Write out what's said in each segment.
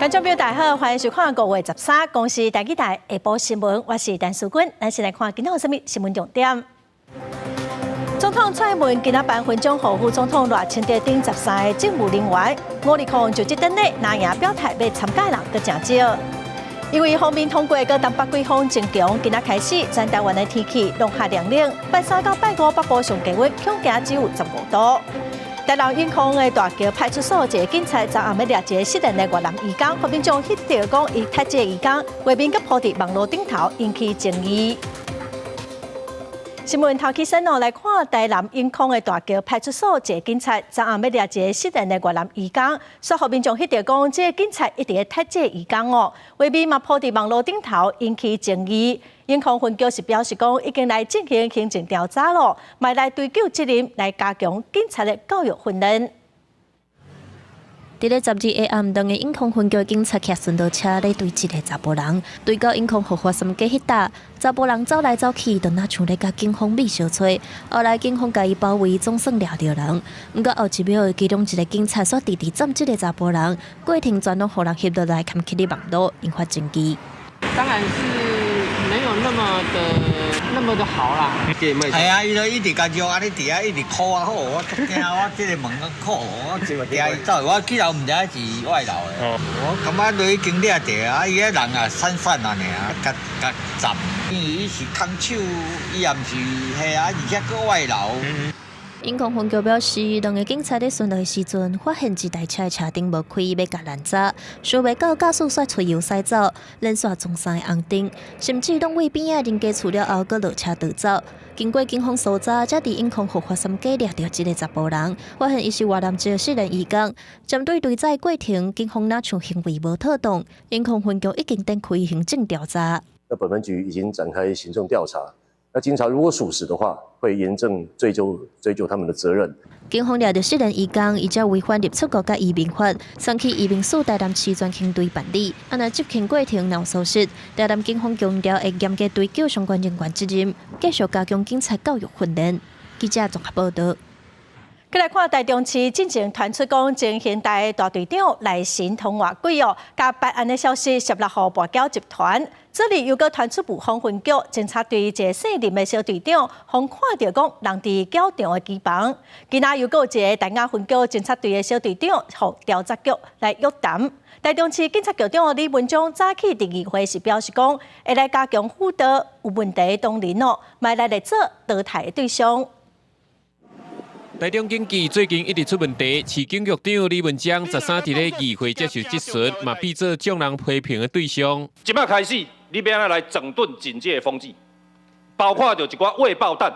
觀眾朋友大家好，歡迎收看5月13公視台語台下晡新聞，我是陳淑君。咱先來看今仔有啥物新聞重點。總統蔡英文今仔頒勳章予副總統賴清德等13個政務人員，520就職典禮，藍營表態欲參加的人閣誠少。因為鋒面通過，閣東北季風增強，今仔開始全台灣的天氣攏較涼冷。拜三到拜五北部上低溫恐驚只有15度。台南永康的大橋派出所一个警察昨暗欲掠一个失聯的越南移工，予民眾翕著講伊刣這个移工，畫面閣鋪佇網路頂頭，引起爭議。新聞頭起身哦，來看台南永康的大橋派出所一个警察昨暗欲掠一个失聯的越南移工，煞予民眾翕著講，這个警察一直咧刣這个移工哦，畫面嘛鋪佇網路頂頭，引起爭議。永康分局是表示講，已經來進行行政調查咯，嘛來追究責任，來加強警察的教育訓練。佇咧12下暗，兩个永康分局警察騎巡邏車咧追一个查埔人，追到永康福華三街彼搭，查埔人走來走去，就若像咧共警方覓相揣。後來警方共伊包圍，總算掠著人。毋過後一秒，其中一个警察煞直直斬這个查埔人，過程全攏予人翕落來，崁起佇網路，引發爭議。當然是沒有那麼的那麼的好啦。係啊，伊就一直共叫按呢佇遐一直箍啊好，我足驚，我這个門箍，我驚伊走，我去頭毋知是外勞的。我感覺都已經掠著啊，伊彼人也散散啊爾，共共斬，因為伊是空手，伊也毋是彼啊，而且閣外勞。永康分局表示，兩个警察咧巡邏的時陣，發現一台車的車燈無開，欲共攔查，想袂到駕駛煞揣油駛走，連續撞三个紅燈，甚至攏位邊仔人家厝了後，閣落車逃走。經過警方搜查，才佇永康福華三街掠著這个查埔人，發現伊是越南籍失聯移工。針對追載過程，警方若像行為無妥當，永康分局已經展開行政調查。那本分局已經展開行政調查。那警察如果屬實的話，會嚴正追究他們的責任。警方掠著失聯移工，依照違反入出國佮移民法，送去移民署台南市專勤隊辦理。啊，若執勤過程若有疏失，台南警方強調會嚴格追究相關人員責任，繼續加強警察教育訓練。記者綜合報道。閣來看台中市進前傳出講，前現代大隊長賴神通外鬼哦，共辦案的消息泄露予跋筊集團，這裡又閣傳出霧峰分局偵查隊一个姓林的小隊長，予看著講人佇攪場的機房。今仔又閣有一个大雅分局偵查隊的小隊長，予調查局來約談。台中市警察局長李文忠早起佇議會時表示講，會來加強輔導有問題的同仁哦，嘛來列做淘汰的對象。台中警局最近一直出問題，市警局長李文章13佇咧議會接受質詢，嘛變做眾人批評的對象。這擺開始，你欲按怎來整頓警界的風氣，包括著一寡未爆彈。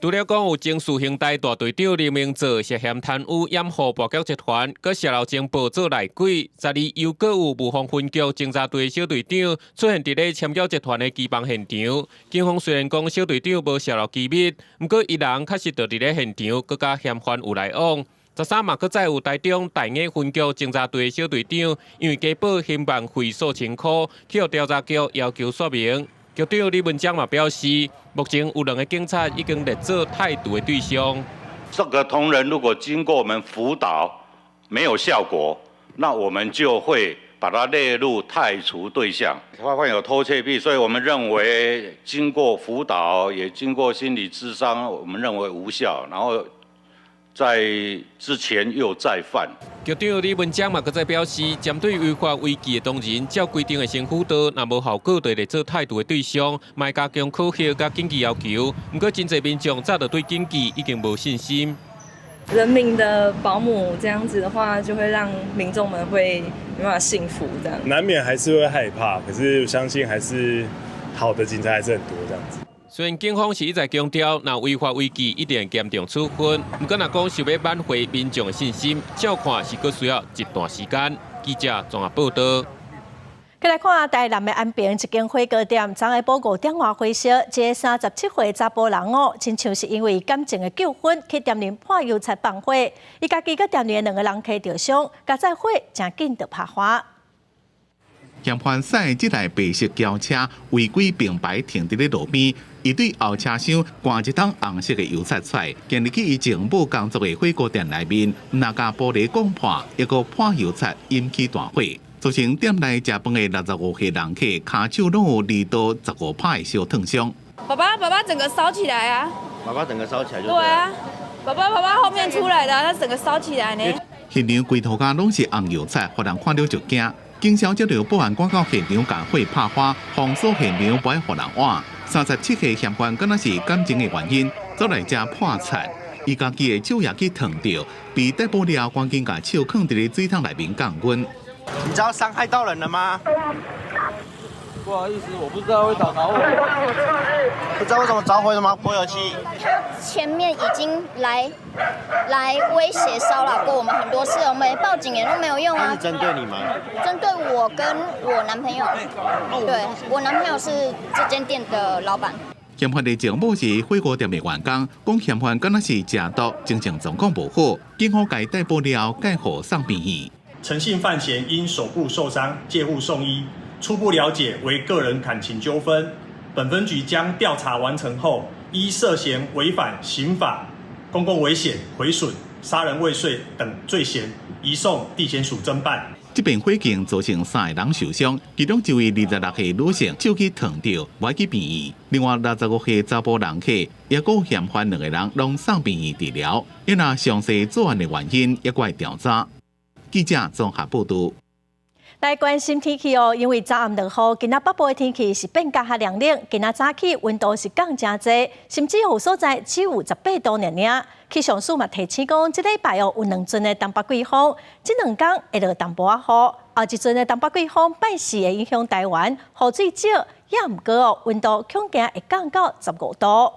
除了講有前四興大大隊長林明哲涉嫌貪污掩護跋筊集團，閣泄露情報做內鬼，12又閣有霧峰分局偵查隊小隊長出現佇咧簽繳集團的機房現場。警方雖然講小隊長無泄露機密，毋過伊人確實就佇咧現場，閣佮嫌犯有來往。13嘛，閣再有台中大雅分局偵查隊小隊長，因為加報興辦費數千箍，去予調查局要求說明。局長李文章嘛表示，目前有兩个警察已經列做汰除的對象。這個同仁如果經過我們輔導沒有效果，那我們就會把他列入汰除對象。他犯有偷竊癖，所以我們認為經過輔導，也經過心理諮商，我們認為無效。然後在之前又再犯。局長李文章嘛，閣再表示，針對違法違紀的同仁，照規定會先輔導，若無效果，就會列做汰除的對象，嘛加強考核佮警紀要求。毋過，真濟民眾早就對警紀已經無信心。人民的保姆這樣子的話，就會讓民眾們會沒辦法信服，這樣。難免還是會害怕，可是我相信還是好的警察還是很多這樣子。雖然警方是一再強調，若違法違紀一定會嚴重處分，毋過若講想欲挽回民眾的信心，照看是閣需要一段時間。記者綜合報道。閣來看台南的安平一間火鍋店，昨下晡5點外回消，一个37歲查埔人哦，親像是因為感情的糾紛，去店裡潑油漆放火，伊家己佮店裡的兩个人客著傷，佳哉火誠緊就拍花。嫌犯駛這台白色轎車違規並排停佇咧路邊，伊對後車廂灌一桶紅色的油漆出來，行入去伊前母工作的火鍋店內面，毋但共玻璃摃破，抑閣潑油漆引起大火。造成店內食飯的65歲人客，跤手攏有2到15拍的燒燙傷。爸爸，爸爸整個燒起來啊！爸爸整個燒起來就對啊，爸爸，爸爸後面出來的，他整個燒起來呢。現場規塗跤攏是紅油漆，予人看著就驚。警消接著報案，趕到現場共火拍花，封鎖現場，無愛予人倚。37歲嫌犯敢若是感情的原因，走來遮破賊，伊家己的手也去燙著，被逮捕了後，趕緊共手囥佇咧水桶內面降溫。你知道傷害到人了嗎？不好意思，我不知道會導火。不知道為什麼著火的嗎？潑油漆。他前面已經來威脅騷擾過我們很多次，我們報警也都沒有用啊。他是針對你嗎？針對我跟我男朋友。對，我男朋友是這間店的老闆。嫌犯的情某是火鍋店的員工，講嫌犯敢若是食毒，精神狀況無好，警方共逮捕了後，介予送病院。陳姓犯嫌因手部受傷，介護送醫。初步了解為個人感情糾紛，本分局將調查完成後，依涉嫌違反刑法、公共危險、毀損、殺人未遂等罪嫌，移送地檢署偵辦。這邊火警造成3個人受傷，其中一位26歲女性手去燙著，愛去病院。另外65歲查埔人客，抑閣嫌犯2個人攏送病院治療。因若詳細作案的原因，猶閣會調查。記者綜合報導。來關心天氣哦，因為昨暗落雨，今仔北部的天氣是變較較涼冷。今仔早起溫度是降誠濟，甚至有所在只有18度爾爾。氣象署嘛提醒講，這禮拜哦有兩陣的東北季風，這兩工會落淡薄仔雨。後一陣的東北季風拜四會影響台灣，雨水少，也毋過哦，溫度恐驚會降到15度。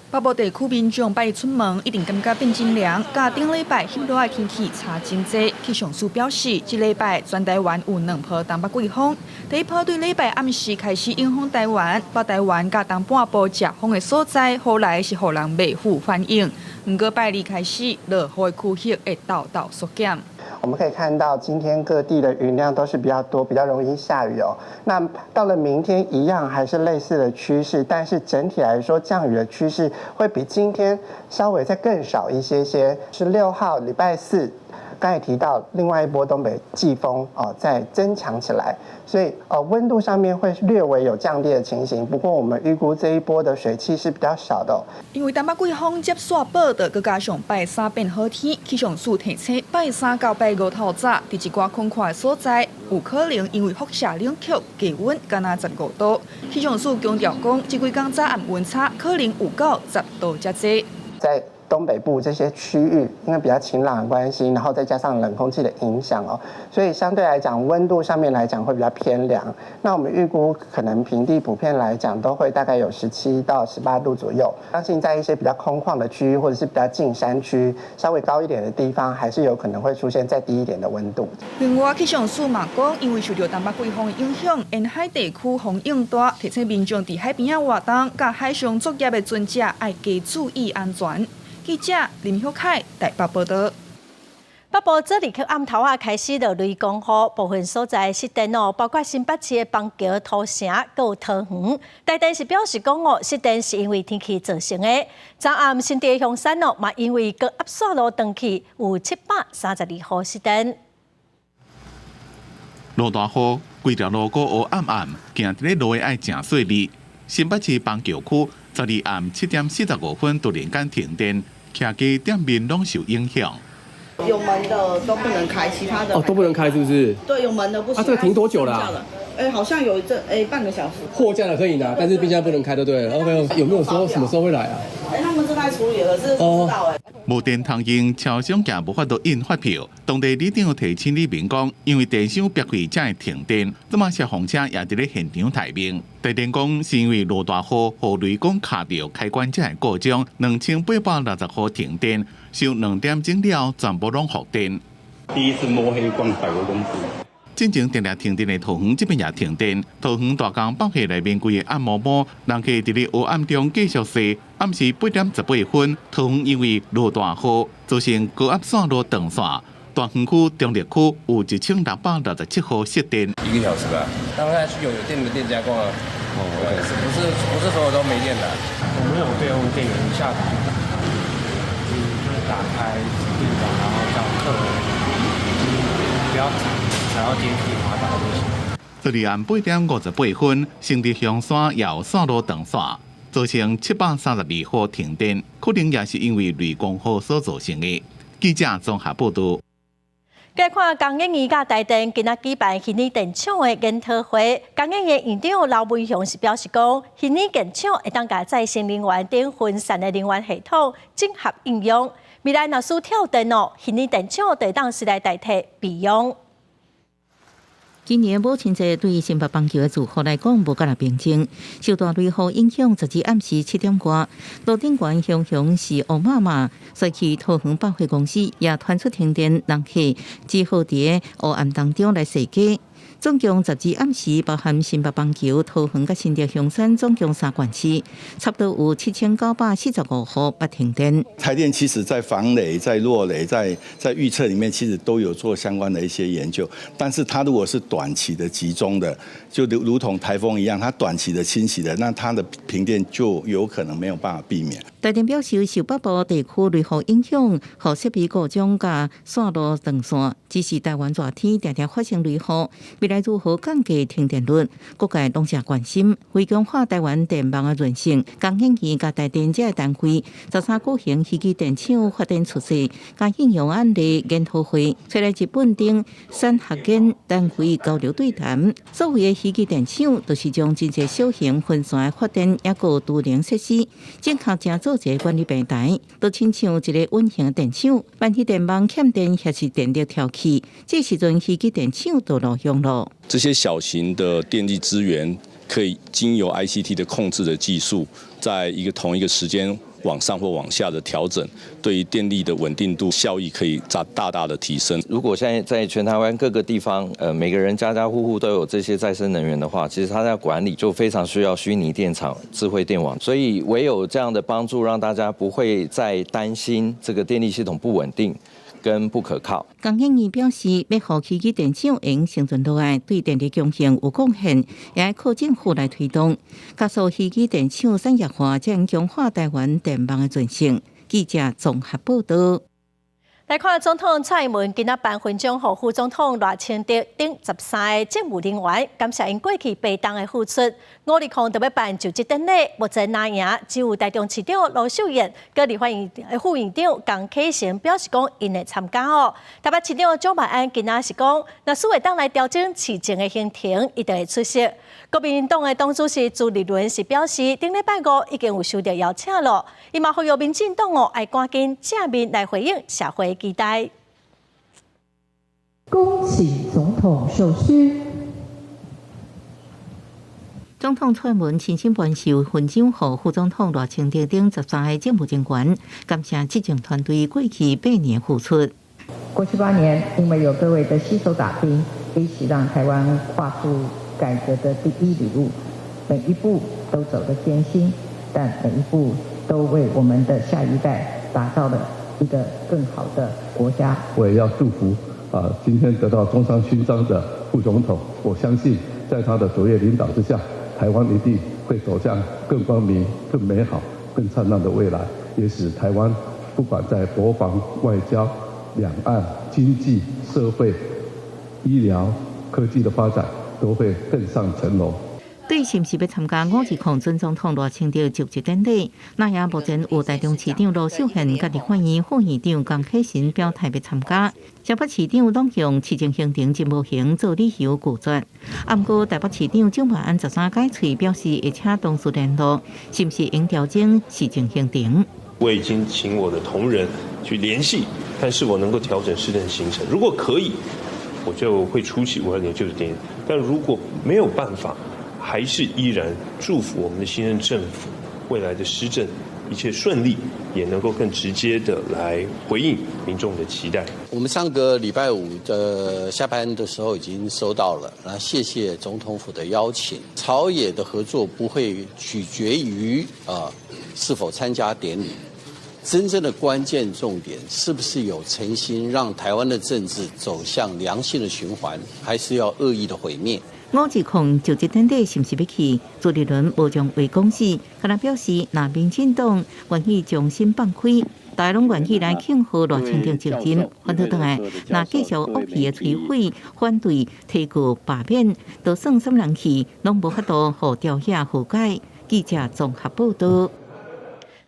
北部地區民眾拜一出門，一定感覺變真涼。佮頂禮拜翕落的天氣差真濟。氣象署表示，這禮拜全台灣有兩波東北季風，第一波對禮拜暗時開始影響台灣，北台灣佮東半部遮風的所在，雨來是予人袂赴反應。毋過拜二開始，落雨的區域會沓沓縮減。我們可以看到，今天各地的雲量都是比較多，比較容易下雨哦。那到了明天一樣還是類似的趨勢，但是整體來說降雨的趨勢會比今天稍微再更少一些些。16號禮拜四，剛才提到另外一波東北季風哦，再增強起來，所以溫度上面會略微有降低的情形。不過我們預估這一波的水汽是比較少的。因為東北季風接續報道，閣加上拜三變好天，氣象署提醒拜三到拜五透早，佇一寡空曠的所在，有可能因為輻射冷卻，低溫干焦15度。氣象署強調講，這幾工早暗溫差可能有到10度遮濟。在東北部這些區域，因為比較晴朗的關係，然後再加上冷空氣的影響哦，所以相對來講溫度上面來講會比較偏涼。那我們預估可能平地普遍來講都會大概有17到18度左右。相信在一些比較空曠的區域或者是比較近山區稍微高一點的地方，還是有可能會出現再低一點的溫度。另外，氣象署嘛講，因為受著東北季風的影響，沿海地區風湧大，提醒民眾佇海邊仔活動、佮海上作業的船隻愛加注意安全。記者林旭凱台北報道。北部這日去暗頭仔開始落雷公雨，部分所在失電哦，包括新北市的邦橋、土城、閣有桃園。台電是表示講哦，失電是因為天氣造成的。昨暗新竹香山哦，嘛因為高壓線路斷去，有732戶失電。落大雨，規條路閣烏暗暗，行佇咧路的愛誠細膩。新北市邦橋區12暗7點45分突然間停電，徛家店面攏受影響。有門的都不能開，其他的哦都不能開，是不是？對，有門的不行。啊，這個停多久了？哎，好像有一陣，哎，半個小時。貨架的可以拿，但是冰箱不能開，就對了。OK，有沒有說什麼時候會來啊？哎，他們正在處理，可是不知道哎。無電通用，超商也無法度印發票。當地里長提醒里民講，因為電箱爆開才會停電，這馬消防車也佇咧現場待命。台電講是因為落大雨，予雷公卡著開關才會故障，2860戶停電，收2點鐘了，全部攏復電。第一次摸黑逛百貨公司。進前定定停電的桃園這邊也停電，桃園大江百貨內面規个暗暛暛，人客佇咧黑暗中繼續踅。暗時8點18分，桃園因為落大雨，造成高壓線路斷線，大園區、中壢區有1667戶失電。一個小時吧。當然是有電的店家逛啊。哦，對，不是所有都沒電的。我們有備用電源，下台就打，就是打開電腦，然後叫客人不要吵。查到监視馬達都行。昨日暗8點58分，新竹香山也有線路斷線，造成732戶停電，可能也是因為雷公雨所造成的。記者綜合報道。來看工研院佮台電今仔舉辦虛擬電廠的研討會，工研院院長劉文雄是表示講，虛擬電廠會當共再生能源等分散的能源系統整合應用，未來若需跳電哦，虛擬電廠就會當來代替備用。今年母親節對新北棒球的住戶來講，無敢若平靜。受大雷雨影響，12暗時7點外，蘆頂懸雄雄是烏麻麻，摔去桃園百貨公司也傳出停電，人客只好佇烏暗當中來踅街。總共12暗時，包含新北棒球、桃園佮新竹香山，總共三縣市，差不多有7945戶欲停電。台電其實在防雷、在落雷、在預測裡面，其實都有做相關的一些研究。但是它如果是短期的集中的，就如同颱風一樣，它短期的侵襲的，那它的停電就有可能沒有辦法避免。台電表示，受北部地區雷雨影響，予設備故障佮線路斷線，只是台灣熱天定定發生雷雨，未來如何降低停電率，各界攏誠關心。為強化台灣電網的韌性，工研院佮台電這个單位13舉行虛擬電廠發展趨勢佮應用案例研討會，揣來日本等產學研單位交流對談。所謂的虛擬電廠，就是將真濟小型分散的發電抑閣儲能設施，整合成做一個管理平台，就親像一個隱形電廠，萬一電網欠電抑是電力跳起，這時陣虛擬電廠就路用咯。這些小型的電力資源可以經由 ICT 的控制的技術，在一個同一個時間往上或往下的調整，對於電力的穩定度效益可以大大大的提升。如果現在在全台灣各個地方，每個人家家戶戶都有這些再生能源的話，其實它在管理就非常需要虛擬電廠、智慧電網。所以唯有這樣的幫助，讓大家不會再擔心這個電力系統不穩定跟不可靠。工研院表示，欲予虛擬電廠會用生存落來，對電力供應有貢獻，也愛靠政府來推動，加速虛擬電廠產業化，才能強化台灣電網的韌性。記者綜合報道。來看總統蔡英文今仔頒勳章予副總統賴清德等13個政務人員，感謝𪜶過去8冬的付出。520就欲辦就職典禮，目前藍營只有台中市長盧秀燕、佮立法院副院長江啟臣表示講𪜶會參加哦。台北市長蔣萬安今仔是講，若需會當來調整市政的行程，伊就會出席。國民黨的黨主席朱立倫是表示，頂禮拜五已經有收到邀請了，伊嘛呼籲民進黨哦，愛趕緊正面來回應社會期待。恭請總統授勳。總統蔡英文親身頒授勳章予副總統賴清德等13個政務人員，感謝執政團隊過去8年付出。過去8年，因為有各位的攜手打拼，一起讓台灣跨出改革的第一里路，每一步都走得艱辛，但每一步都為我們的下一代打造了一個更好的國家。我也要祝福啊，今天得到中山勳章的副總統，我相信在他的卓越領導之下，台灣一定會走向更光明、更美好、更燦爛的未來，也使台灣不管在國防、外交、兩岸、經濟、社會、醫療、科技的發展，都會更上層樓。對是毋是欲參加520準總統賴清德就職典禮，那也目前有台中市長盧秀燕佮立法院副院長江啟臣表態欲參加。台北市長攏用市政行程真無閒做理由拒絕。啊，毋過台北市長蔣萬安13改喙表示會請同事聯絡，是毋是應調整市政行程？我已經請我的同仁去聯繫，看是否能夠調整市政行程。如果可以，我就會出席520就職典禮。但如果沒有辦法，還是依然祝福我們的新任政府未來的施政一切順利，也能夠更直接的來回應民眾的期待。我們上個禮拜五的下班的時候已經收到了，那謝謝總統府的邀請。朝野的合作不會取決於啊是否參加典禮，真正的關鍵重點是不是有誠心讓台灣的政治走向良性的循環，還是要惡意的毀滅？ 520就職典禮是毋是欲去？朱立倫無將話講死，敢若表示，若民進黨願意將心放開，大家攏願意來慶賀賴清德就任。反倒轉來，若繼續惡意的摧毀、反對、提告、罷免，就算啥物人去，攏無法度予朝野和解。記者綜合報道。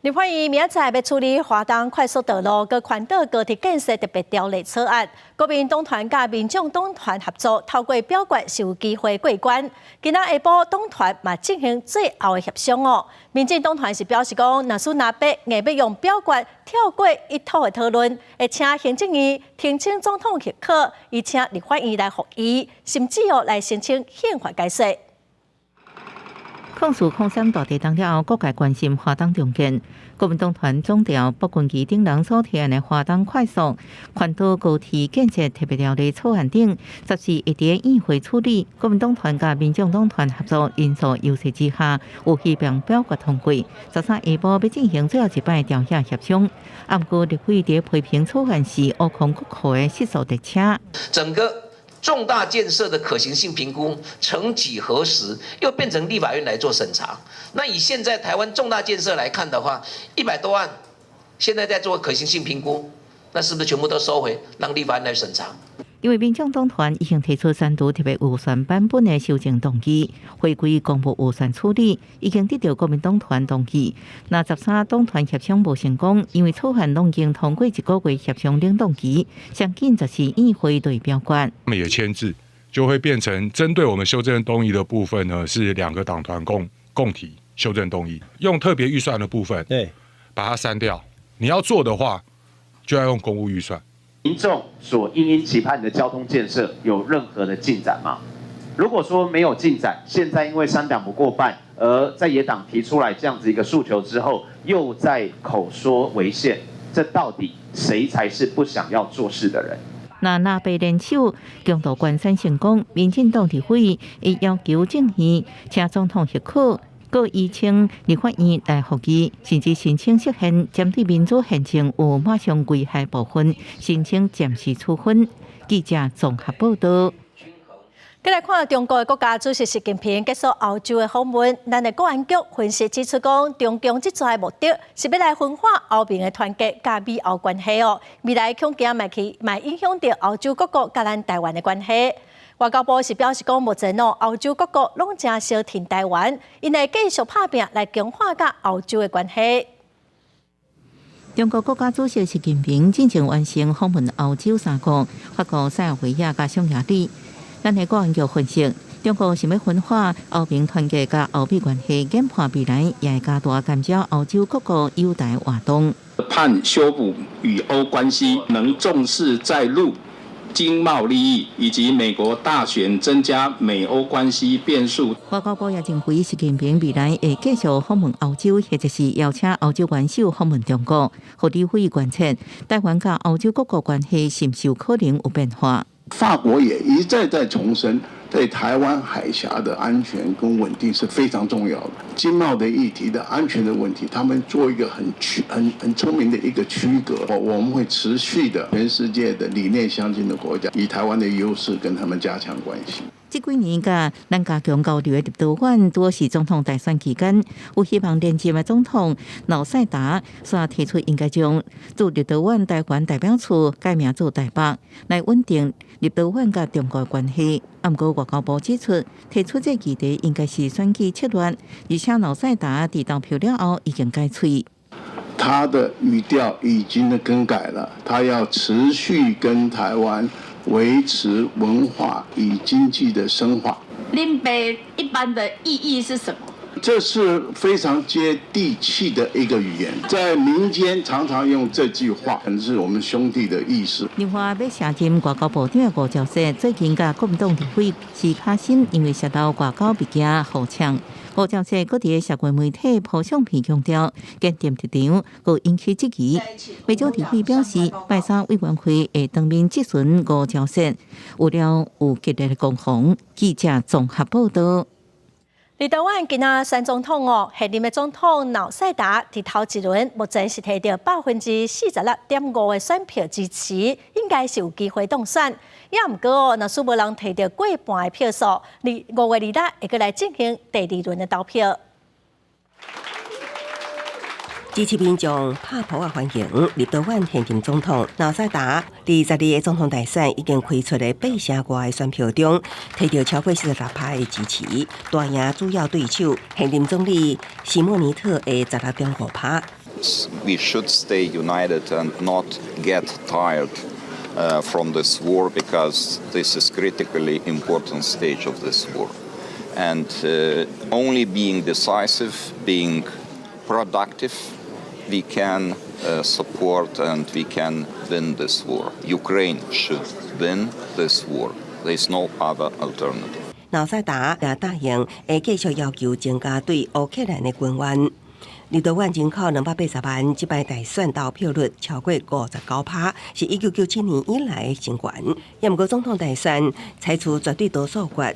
立法院明仔載欲處理華東快速道路佮環島高鐵建設特別條例草案，國民黨團佮民眾黨團合作，透過表決是有機會過關。今仔下晡黨團嘛進行最後的協商哦。民進黨團是表示講，若是若欲硬欲用表決跳過一討的討論，會請行政院呈請總統核可，伊請立法院來復議，甚至哦來申請憲法解釋。04/03大地震了後，各界關心華東重建。國民黨團總召傅崑萁等人所提案的華東快速環島高鐵建設特別條例草案等，14會佇院會處理。國民黨團佮民眾黨團合作人數優勢之下，有希望表決通過。13下晡欲進行最後一擺朝野協商。毋過立委佇批評草案是烏空國庫的失速列車。整個重大建設的可行性評估，曾幾何時又變成立法院來做審查？那以現在台灣重大建設來看的話，100多案，現在在做可行性評估，那是不是全部都收回，讓立法院來審查？因為民眾黨團已經提出刪除特別預算版本的修正動議，回歸公務預算處理，已經得到國民黨團同意。若13黨團協商無成功，因為草案攏已經通過一個月協商冷凍期，上緊14院會對表決。他們也簽字，就會變成針對我們修正動議的部分呢，是兩個黨團共提修正動議，用特別預算的部分，把它刪掉。你要做的話，就要用公務預算。民眾所殷殷期盼的交通建設有任何的進展嗎？如果說沒有進展，現在因為三黨不過半，而在野黨提出來這樣子一個訴求之後，又在口說違憲，這到底誰才是不想要做事的人？若藍白聯手共度關山成功，民進黨立委會要求政院請總統核可，閣移請立法院來復議，甚至申請釋憲，針對民主憲政有馬上危害部分，申請暫時處分。記者綜合報道。繼來看中國的國家主席習近平結束歐洲的訪問，咱的國安局分析指出講，中共這逝的目的是欲來分化歐盟的團結佮美歐關係哦，未來恐驚嘛去嘛影響著歐洲各國佮咱台灣的關係。外交部是表示講，目前哦，歐洲各國攏誠相挺台灣，𪜶會繼續拍拚來強化佮歐洲的關係。中國國家主席習近平進前完成訪問歐洲三國，法國、塞爾維亞佮匈牙利。咱的國安局分析，中國想欲分化歐盟團結佮歐美關係，研判未來也會加大干擾歐洲各國友台活動。盼修補與歐關係，能重視在陸經貿利益，以及美國大選增加美歐關係變數。外交部也認為，習近平未來會繼續訪問歐洲，或者是邀請歐洲元首訪問中國，予立委關切台灣佮歐洲各國關係是毋是有可能有變化。法國也一再在重申，對台灣海峽的安全跟穩定是非常重要的。經貿的議題的安全的問題，他們做一個很區很很聰明的一個區隔。我們會持續的，全世界的理念相近的國家，以台灣的優勢跟他們加強關係。這幾年佮咱加強交流的立陶宛，拄是總統大選期間，有希望連任的總統瑙塞達，煞提出應該將駐立陶宛台灣代表處改名做台北，來穩定立陶宛佮中國關係。毋過外交部指出，提出這個議題應該是選舉策略，而且瑙塞達佇投票了後已經改喙。他的語調已經更改了，他要持續跟台灣維持文化與經濟的深化。林北一般的意義是什麼？這是非常接地氣的一個語言，在民間常常用這句話，可能是我們兄弟的意思。另外，欲卸任外交部長的吳釗燮，最近佮國民黨立委徐巧芯因為洩露外交物件互嗆。吳釗燮閣佇社群媒體 po 相片強調堅定立場，閣引起質疑。不少立委表示，拜三委員會會當面質詢吳釗燮，有了有激烈的攻防。記者綜合報道。立陶宛今仔選總統哦，現任的總統瑙塞達佇頭一輪目前是提著46.5%的選票支持，應該是有機會當選。也毋過哦，若是無人提著過半的票數，5月26會閣來進行第二輪的投票。支持民眾拍噗仔歡迎立陶宛現任總統瑙塞達，佇12個總統大選已經開出的8成外的選票中，提著超過46%的支持，大贏主要對手現任總理史莫尼特的16.5%。 We should stay united and not get tired from this war because this is critically important stage of this war. And only being decisive, being productive, we can support and we can win this war. Ukraine should win this war. There is no other alternative. 瑙塞達也答應會繼續要求增加對烏克蘭的軍援。立陶宛人口280萬，這擺大選投票率超過59%，是1997年以來的新高。也毋過總統大選採取絕對多數決，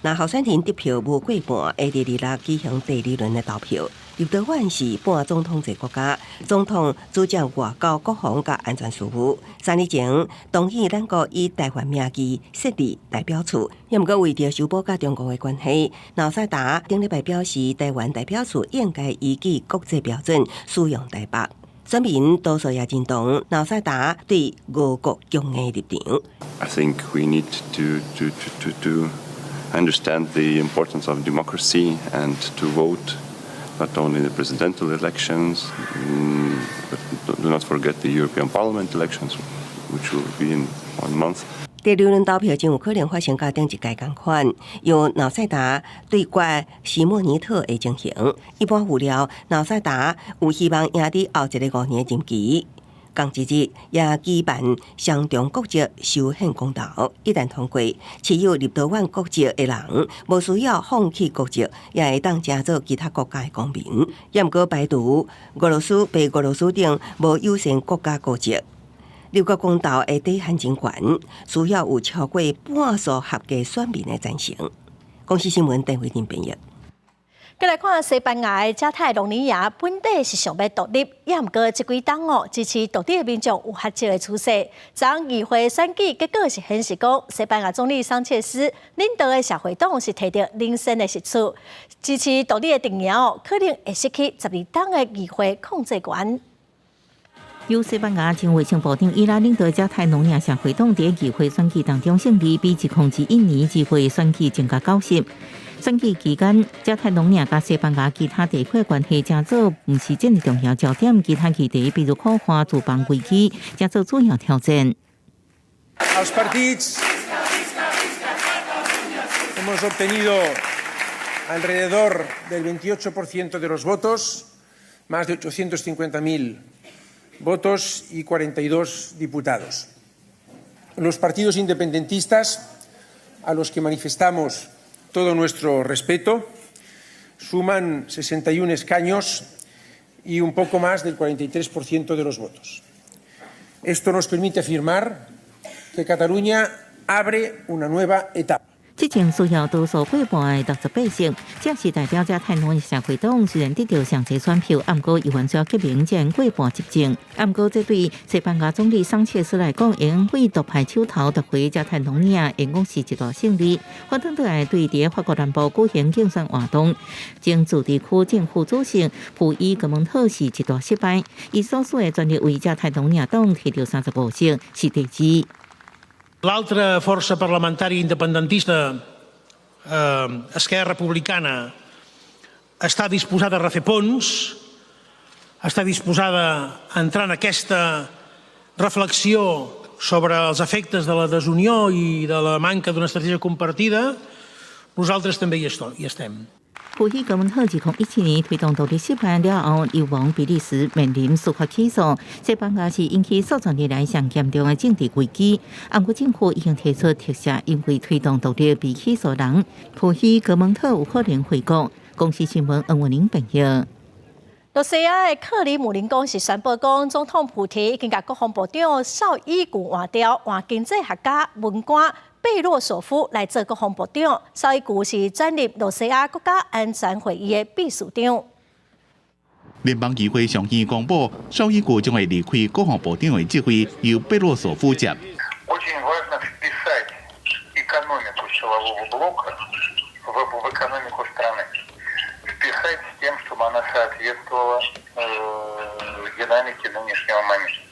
若候選人得票無過半，會佇26舉行第二輪的投票。立陶宛是半總統制國家，總統主掌外交、國防佮安全事務。3年前同意咱國以台灣名義設立代表處，也毋過為著修補佮中國的關係，瑙塞達頂禮拜表示，台灣代表處應該依據國際標準使用台北。選民多數也認同瑙塞達對俄國強硬立場。 I think we need to understand the importance of democracy and to vote not only the presidential elections, but do not forget the European Parliament elections, which will be in one month. 第二輪投票真有可能發生佮頂一屆仝款，由瑙塞達對決史莫尼特的情形。一般預料，瑙塞達有希望贏佇後一個5年任期。仝一日也舉辦雙重國籍修憲公投，一旦通過，持有立陶宛國籍的人無需要放棄國籍，也會當成做其他國家的公民。也毋過排除俄羅斯、白俄羅斯等無友善國家國籍。立國公投的底線真懸，需要有超過半數合格選民的贊成。公視新聞鄧慧玲編譯。閣來看西班牙的加泰隆尼亞本底是想欲獨立，也毋過這幾冬哦，支持獨立的民眾有較少的趨勢。昨議會選舉結果是顯示講，西班牙總理桑切斯領導的社會黨是提著領先的席次，支持獨立的陣營哦，可能會失去12冬的議會控制權。由西班牙前衛生部長伊拉領導加泰隆尼亞社會黨佇議會選舉當中勝利，比2021年議會選舉增加9席。選舉期間，加泰隆尼亞佮西班牙其他地區關係成做毋是這麼重要焦點，其他議題，比如苦旱、住房危機，成做主要挑戰。 Els partits hemos obtenido alrededor del 28% de los votos, más de 850.000 votos y 42 diputados. Los partidos independentistas, a los que manifestamos todo nuestro respeto, suman 61 escaños y un poco más del 43% de los votos. Esto nos permite afirmar que Cataluña abre una nueva etapa. 這前需要多數過半的68席，這是代表加泰隆尼亞社會黨雖然得著上濟選票，毋過猶原需要革命才能過半執政。毋過這對西班牙總理桑切斯來講，會用獨派手頭奪回加泰隆尼亞，會講是一大勝利。反轉轉來對佇法國南部舉行競選活動，前自治區政府主席普伊格蒙特是一大失敗，伊所屬的權力為加泰隆尼亞黨提著35席，是第二。 L'altra força parlamentària independentista, Esquerra Republicana, està disposada a refer ponts, està disposada a entrar en aquesta reflexió sobre els efectes de la desunió i de la manca d'una estratègia compartida. Nosaltres també hi estem. 普希格蒙特2017年推動獨立失敗了後，流亡比利時，面臨司法起訴。西班牙是引起數十年來上嚴重的政治危機。毋過政府已經提出特赦，因為推動獨立被起訴人。普希格蒙特有可能回國。公視新聞黃文玲編譯。羅西亞的克里姆林宮是宣布講，總統普廷已經共國防部長紹伊古換掉，換經濟學家文官貝洛索夫來做國防部長。紹伊古是轉任羅西亞國家安全會議的秘書長。聯邦議會上議公布，紹伊古將會離開國防部長的職位，由貝洛索夫接。 Очень важно вписать экономику силового блока в экономику страны. Вписать с тем, чтобы она соответствовала динамике нынешнего момента.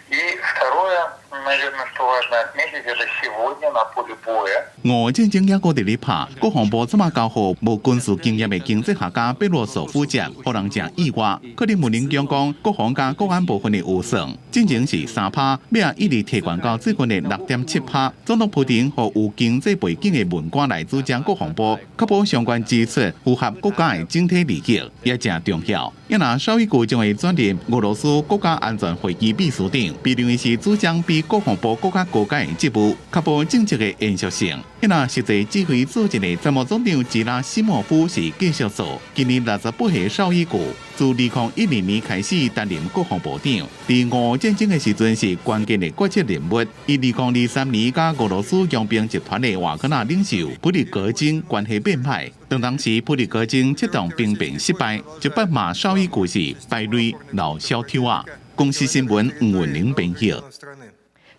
И второе, наверное, что важно отметить, это сегодня на поле боя. 俄烏戰爭猶閣佇咧拍，國防部這馬交予無軍事經驗的經濟學家貝洛索夫接，予人誠意外。克里姆林宮講，國防佮國安部分的預算，進前是3趴，尾仔一直提懸到最近的6.7趴。總統普丁予有經濟背景的文官來主掌國防部，確保相關支出符合國家的整體利益，也誠重要。也若紹伊古將會轉任俄羅斯國家安全會議秘書長，被認為是主張比國防部閣較高階的職務，確保政策的延續性。也若實際指揮作戰的參謀總長吉拉西莫夫是繼續做。今年68歲紹伊古，自2012年開始擔任國防部長，佇俄烏戰爭的時陣是關鍵的決策人物。伊2023年佮俄羅斯傭兵集團的瓦格納領袖普里格金關係變歹，當當時普里格金策動兵變失敗，就北罵紹伊古是敗類老小偷仔。公視新聞吳文玲編譯。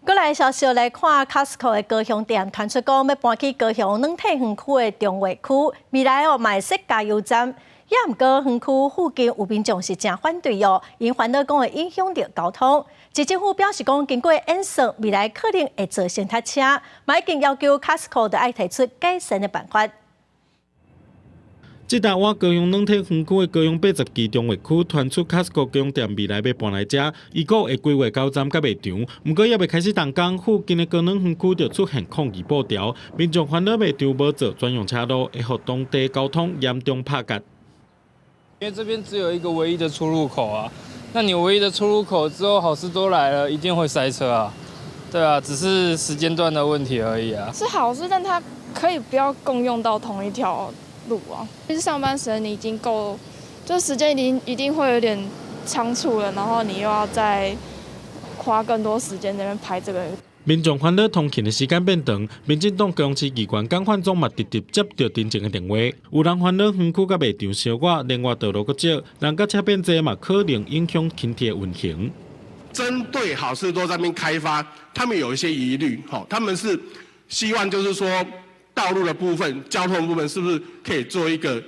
過來消息來看，Costco 的高雄店傳出講欲搬去高雄軟體園區的重劃區，未來哦嘛會設加油站。也毋過園區附近有民眾是誠反對哦，𪜶煩惱講會影響著交通。市政府表示講，經過演算，未來可能會造成塞車，嘛已經要求 Costco 著愛提出改善的辦法。這搭倚高雄軟體園區的高雄80期重劃區傳出 Costco 高雄店未來欲搬來遮，預估會規劃加油站佮賣場。毋過猶未開始動工，附近的高軟園區就出現抗議布條，民眾煩惱賣場無做專用車路，會予當地交通嚴重拍結。因為這邊只有一個唯一的出入口啊，那你唯一的出入口之後，好市多來了，一定會塞車啊，對啊，只是時間段的問題而已啊。是好事，但它可以不要共用到同一條路啊。其實上班時間你已經夠，就時間一定會有點倉促了，然後你又要再花更多時間在那邊排這個。民眾煩惱通勤的時間變長，民進黨高雄市議員江煥忠嘛直直接著陳情的電話。有人煩惱園區佮賣場相倚，另外道路閣窄，人佮車變濟嘛，可能影響輕鐵運行。針對好市多這邊開發，他們有一些疑慮，吼，他們是希望就是說道路的部分、交通部分是不是可以做一個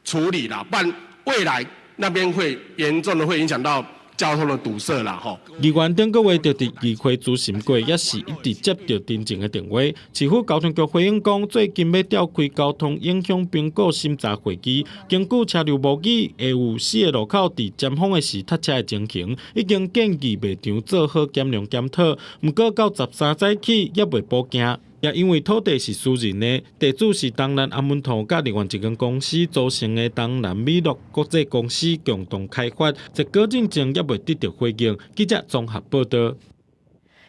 處理啦？不然未來那邊會嚴重的會影響到交通的堵塞啦，吼。議員頂個月就佇議會諮詢過，也是一直接著陳情的電話。市府交通局回應講，最近欲召開交通影響評估審查會議，根據車流模擬，會有四个路口佇尖峰的時塞車的情形，已經建議賣場做好減量檢討。毋過到13早起猶未補件。也因為土地是私人的，地主是東南安穩圖佮另外一間公司組成的東南美樂國際公司共同開發，這個進程猶未得到回應。記者綜合報道。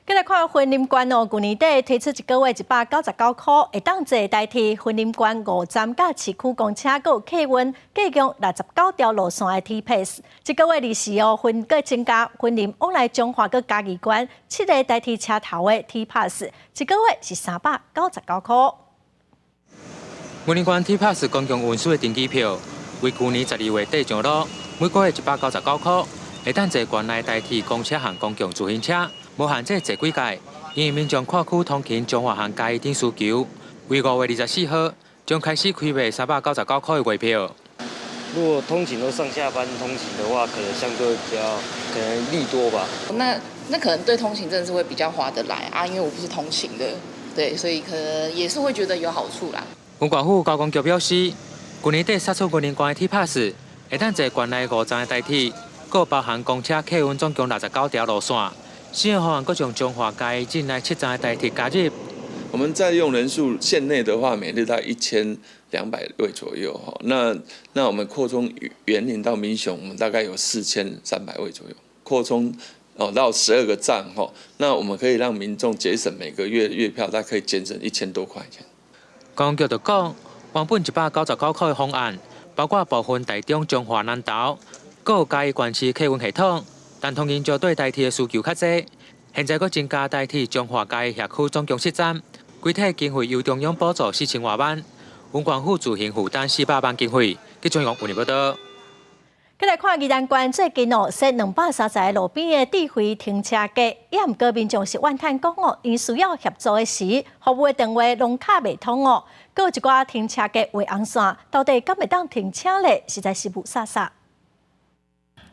繼來看雲林縣哦，舊年底推出一個月199塊，會當坐台鐵雲林縣五站佮市區公車，閣有客運，計共69條路線的 T Pass。這個月二時哦，分閣增加雲林往來彰化佮嘉義縣七个台鐵車頭的 T Pass，一個月是399塊。雲林縣 T Pass 公共運輸的登機票，為舊年12月底上路，每個月199塊，會當坐縣內台鐵公車和公共自行車。無限制坐幾屆，因為民眾跨區通勤彰化和嘉義等需求，為5月24號將開始開賣399塊的月票。如果通勤都上下班通勤的話，可能相對比較可能利多吧。那可能對通勤真的是會比較划得來啊，因為我不是通勤的，對，所以可能也是會覺得有好處啦。雲縣府交通局表示，舊年底釋出雲林縣的 T Pass，會當坐縣內五站的台鐵，閣包含公車、客運總共69條路線。新的方案閣將彰化嘉義境內七站的台鐵加入。我們載用人數縣內的話，每日大概1200位左右哈。那我們擴充員林到民雄，我們大概有4300位左右。擴充哦到12個站哈，那我們可以讓民眾節省每個月月票，大概可以節省1000多塊錢。交通局就講，原本199塊的方案，包括部分台中彰化南投，閣有嘉義縣市客運系統。但通勤族對台鐵的需求較濟，現在閣增加台鐵彰化嘉義轄區總共七站，規體經費由中央補助4000外萬，雲縣府自行負擔400萬經費。記者黃文報道。閣來看宜蘭縣最近哦，設230個路邊的智慧停車格，也毋過民眾是怨嘆講哦，𪜶需要協助的時，服務的電話攏敲袂通哦，閣有一寡停車格畫紅線，到底敢會當停車咧？實在是霧煞煞。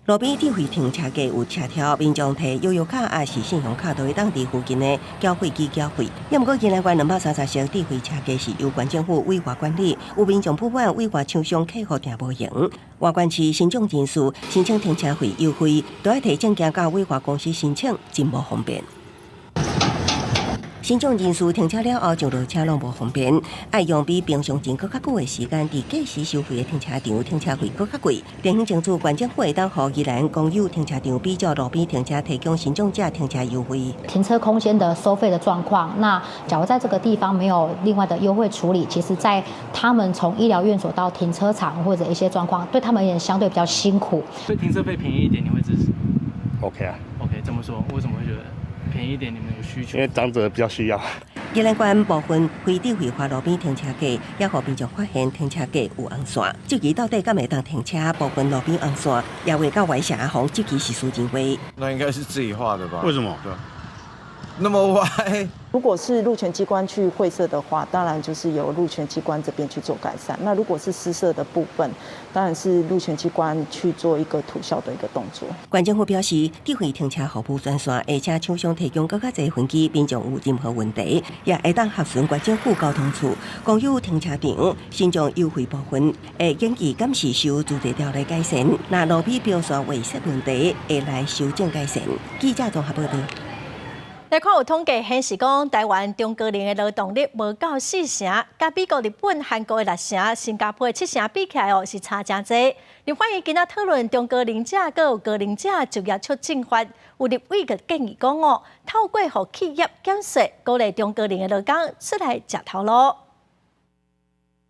路邊智慧停車格有車條，民眾提悠遊卡抑是信用卡，都會當佇附近的繳費機繳費。也毋過，宜蘭縣230座智慧車格是由縣政府委外管理，有民眾不滿委外廠商客戶定無閒。外縣市身障人士申請停車費優惠，都愛提證件佮委外公司申請，真無方便。身障人士停車了後上落車攏無方便，愛用比平常人閣較久的時間，佇計時收費的停車場停車費閣較貴。電行政處縣政府會當予宜蘭公有停車場比照路邊停車提供身障者停車優惠。停車空間的收費的狀況，那假如在這個地方沒有另外的優惠處理，其實在他們從醫療院所到停車場或者一些狀況，對他們而言相對比較辛苦。所以停車費便宜一點，你會支持？OK 啊。 OK，怎麼說？為什麼會覺得便宜一點，你們有需求？因為長者比較需要。宜蘭縣部分非智慧化路邊停車格，也予民眾發現停車格有紅線，質疑到底敢會當停車？部分路邊紅線也畫到歪斜，予質疑是私人畫。那應該是自己畫的吧？為什麼？那麼歪。如果是路權機關去繪設的話，當然就是由路權機關這邊去做改善。那如果是私設的部分，當然是路權機關去做一個塗銷的一個動作。縣政府表示，智慧停車服務專線，而且廠商提供閣較濟分機，民眾有任何問題，也會當洽詢縣政府交通處公有停車場身障優惠部分，會根據敢是受住宅條例改善。若路邊標線畫設問題，會來修正改善。記者綜合報道。來看有統計顯示講，台灣中高齡的勞動力無夠四成，佮美國、日本、韓國的六成，新加坡的七成比起來哦，是差誠濟。立法院今仔討論中高齡者閣有高齡者就業促進法，有立委就建議講哦，透過予企業減稅，鼓勵中高齡的勞工出來食頭路。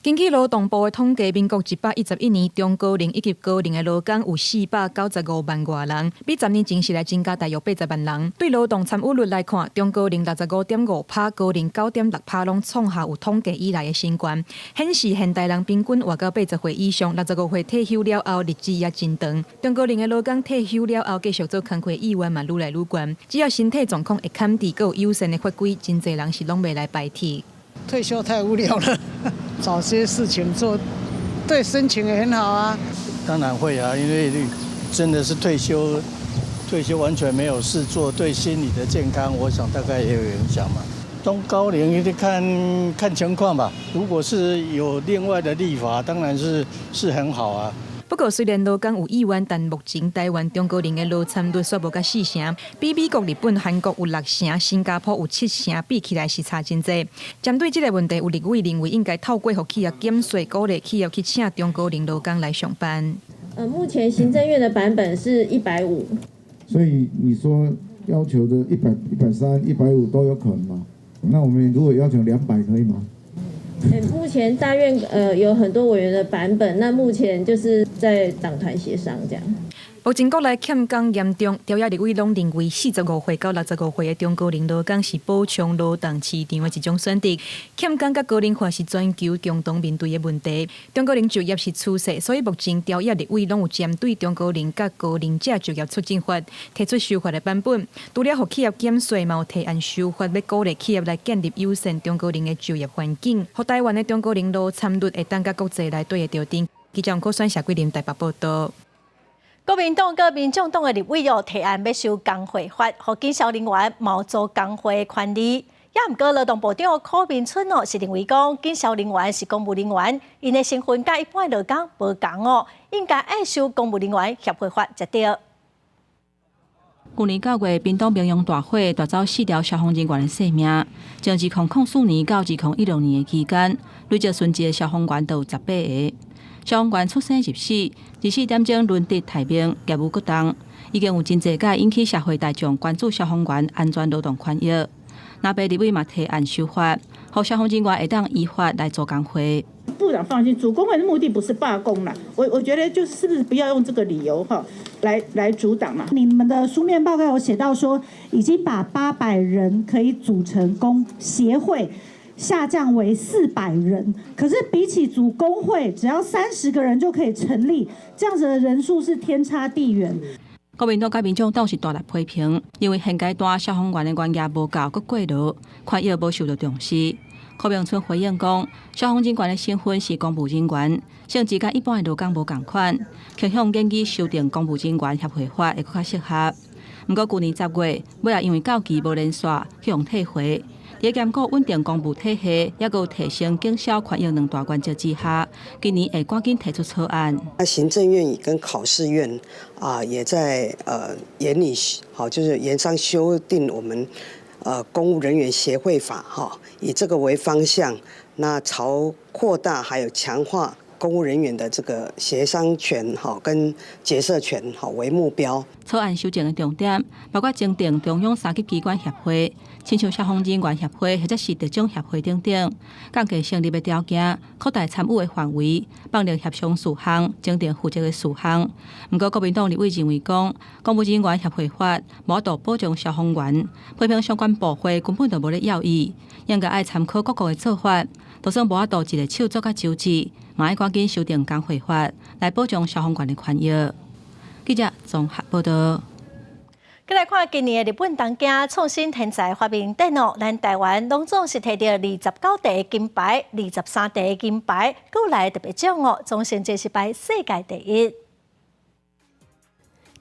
根據勞動部的統計，民國111年中高齡以及高齡的勞工有495萬外人，比10年前是來增加大約80萬人。對勞動參與率來看，中高齡65.5%，高齡9.6%，攏創下有統計以來的新高，顯示現代人平均活到80歲以上，65歲退休了後，日子也真長。中高齡的勞工退休了後繼續做工課意願嘛愈來愈懸，只要身體狀況會堪佇，閣有友善的法規，真濟人是攏袂來排斥。退休太無聊了，找些事情做，對心情也很好啊。當然會啊，因為真的是退休，退休完全沒有事做，對心理的健康，我想大概也有影響嘛。中高齡你看看情況吧。如果是有另外的立法，當然是很好啊。不過，雖然勞工有意願，但目前台灣中高齡的勞參率煞無甲四成，比美國、日本、韓國有六成，新加坡有七成，比起來是差真濟。針對這個問題，有立委認為應該透過予企業減稅，鼓勵企業去請中高齡勞工來上班。目前行政院的版本是150，所以你說要求的100、130、150都有可能嗎？那我們如果要求200可以嗎？目前大院有很多委員的版本，那目前就是在黨團協商這樣。目前國內欠工嚴重，朝野立委攏認為45歲到65歲的中高齡勞工是補充勞動市場的一種選擇。欠工佮高齡化是全球共同面對的問題。中高齡就業是趨勢，所以目前朝野立委攏有針對中高齡佮高齡者就業促進法提出修法的版本。除了予企業減稅，嘛有提案修法，欲鼓勵企業來建立友善中高齡的就業環境，予台灣的中高齡勞參率會當佮國際來對會著陣。記者黃可選、謝桂林台北報道。國民黨佮民眾黨的立委有提案欲修工會法，予警消人員嘛有組工會的權利。也毋過勞動部長柯銘春哦，是認為講警消人員是公務人員，𪜶的身份佮一般勞工無仝哦，應該愛修公務人員協會法才對。去年9月，屏東明陽大火奪走四條消防人員的性命。從2004年到2016年的期間，累計殉職的消防員都有18個。消防員出生入死，24點鐘輪值待命，業務過重，已經有真濟擺引起社會大眾關注消防員安全勞動權益。藍白立委嘛提案修法，予消防人員會當依法來組工會。部長放心，組工會的目的不是罷工啦。我覺得就是是不是不要用這個理由哈來阻擋嘛。你們的書面報告有寫到說，已經把800人可以組成工協會。下降為400人，可是比起組工會，只要30個人就可以成立，這樣子的人數是天差地遠。國民黨佮民眾黨是大力批評，認為現階段消防員的專業無夠，閣過勞，權益無受到重視。柯銘春回應講，消防人員的身份是公務人員，性質佮一般的勞工無仝款，傾向建議修訂公務人員協會法會閣較適合。毋過舊年10月，尾仔因為到期無連續去予退回。佇兼顧穩定公務體系，抑閣提升警消權益兩大原則之下，今年會趕緊提出草案。那行政院跟考試院啊，也在研擬，好，就是研商修訂我們公務人員協會法，哈，以這個為方向，那朝擴大還有強化公務人員的這個協商權，哈，跟結社權，好為目標。草案修正的重點包括增訂中央三級機關協會，親像消防人員協會或者是特種協會等等，降低成立的條件，擴大參與的範圍，放寬協商事項，增訂負責的事項。毋過國民黨立委認為講，公務人員協會法無法度保障消防員，批評相關部會根本就無咧要伊，應該愛參考各國的做法，就算無法度一个手做甲周至，嘛愛趕緊修訂工會法，來保障消防員的權益。記者綜合報道。閣來看今年的日本東京創新天才發明展哦，咱台灣攏總是提著29塊金牌、23塊銀牌，閣來特別獎哦，總成績是排世界第一。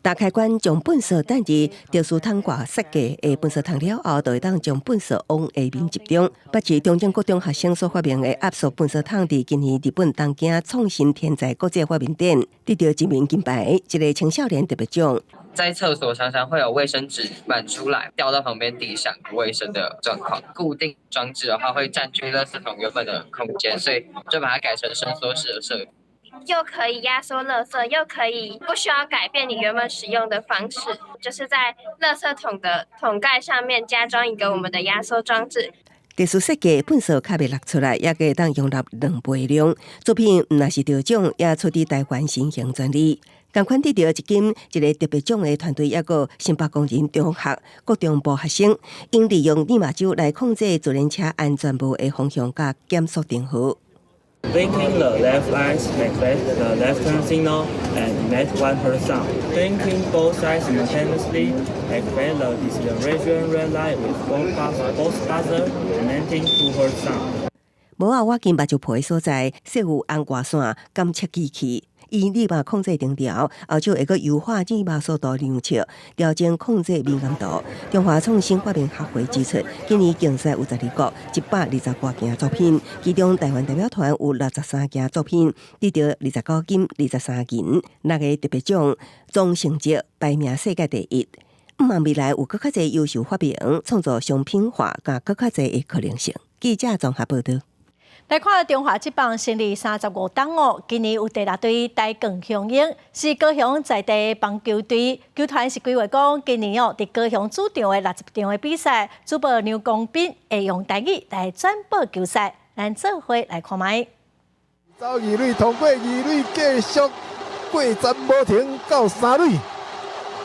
打開關將糞埽擲佇特殊桶蓋設計的糞埽桶了後，就會當將糞埽往下面集中。北市中正國中學生所發明的壓縮糞埽桶，佇今年日本東京創新天才國際發明展得著一面金牌，一个青少年特別獎。在廁所常常會有衛生紙滿出來掉到旁邊地上，不衛生的狀況。固定裝置的話會佔據垃圾桶原本的空間，所以就把它改成伸縮式的設計。又可以壓縮垃圾，又可以不需要改變你原本使用的方式，就是在垃圾桶的桶蓋上面加裝一個我們的壓縮裝置。特殊設計糞埽較袂落出來，也會當容納2倍量。作品毋但是得獎，也出自台灣新型專利。仝款得著一金一个特別獎的團隊，抑閣新北工人中學國中部學生，𪜶利用利馬酒來控制自輪車安全帽的方向佮減速燈號。 Blinking the left lights activate the left turn signal and emit 1 hertz sound. Blinking both lights simultaneously activate the deceleration red light with both buzzer emitting 2 hertz sound. 帽仔倚近目睭皮的所在，設有紅外線監測機器。伊立馬控制燈條，後就會閣優化入目速度量測，調整控制敏感度。中華創新發明學會指出，今年競賽有12國120外件作品，其中台灣代表團有63件作品，得著29金、23銀，六个特別獎，總成績排名世界第一。毋望未來有閣較濟優秀發明，創造商品化，佮閣較濟的可能性。記者綜合報道。來看中華職棒成立35冬哦，今年有第六隊台鋼雄鷹，是高雄在地棒球隊。球團是規劃講，今年哦，佇高雄主場的60場的比賽，主播梁公斌會用台語來轉播球賽，咱做伙來看覓。走二壘通過二壘，繼續過站無停到三壘。